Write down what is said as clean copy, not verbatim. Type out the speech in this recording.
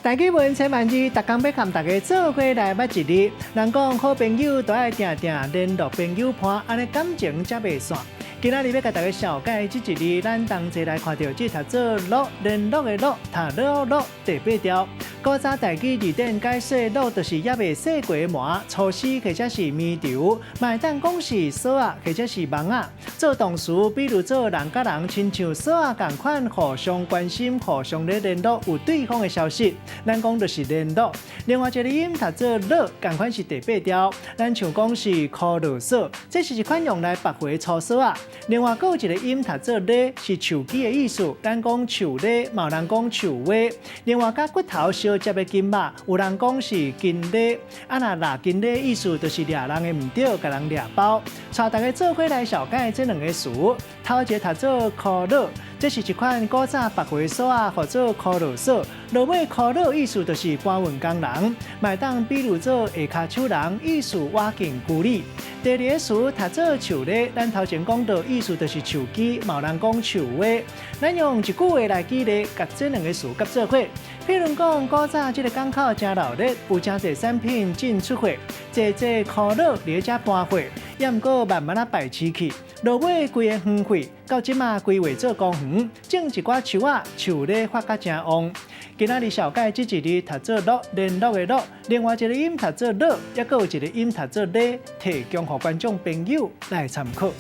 台語文千萬字，逐工欲共大家做伙來捌一字。人講好朋友都愛定定聯絡朋友伴，按呢感情才袂散。今仔日欲共大家紹介這一字，咱同齊來看著這讀做絡，聯絡的絡，讀囉囉第八調。古早台語字典解說，絡就是猶未洗過的糜、粗絲或者是棉條，嘛會當講是索仔或者是網仔。做動詞，比如做人佮人親像索仔仝款，互相關心、互相咧聯絡，有對方的消息，咱講就是聯絡。另外一个音讀做樂，仝款是第八調，咱像講是箍落索，這是一款用來縛火的粗索仔。另外，閣有一个音讀做咧，是樹枝的意思，咱講樹咧，嘛有人講樹尾。另外，佮骨頭相接的筋肉，有人講是筋咧。啊，若掠筋咧，意思就是掠人的毋對，共人掠包。帶大家做伙來紹介這兩个詞，頭一个讀做箍絡，這是一款古早縛火索仔，號做箍落索。落尾箍絡意思就是搬運工人，嘛會當比如做下跤手人，意思倚近距離。第二个詞讀做樹咧，咱頭前講到意思就是樹枝，嘛有人講樹尾。咱用一句話來舉例，共這兩个詞佮做伙。譬如講，古早這个港口誠鬧熱，有誠濟產品進出貨，濟濟箍絡佇咧遮搬貨，猶毋過慢慢仔敗市去。落尾規个荒廢，到這馬規劃做公園，種一寡樹仔，樹咧發甲誠旺。今仔日紹介這一字讀做絡，聯絡的絡，另外一个音讀做樂，猶閣有一个音讀做咧，提供予觀眾朋友來參考。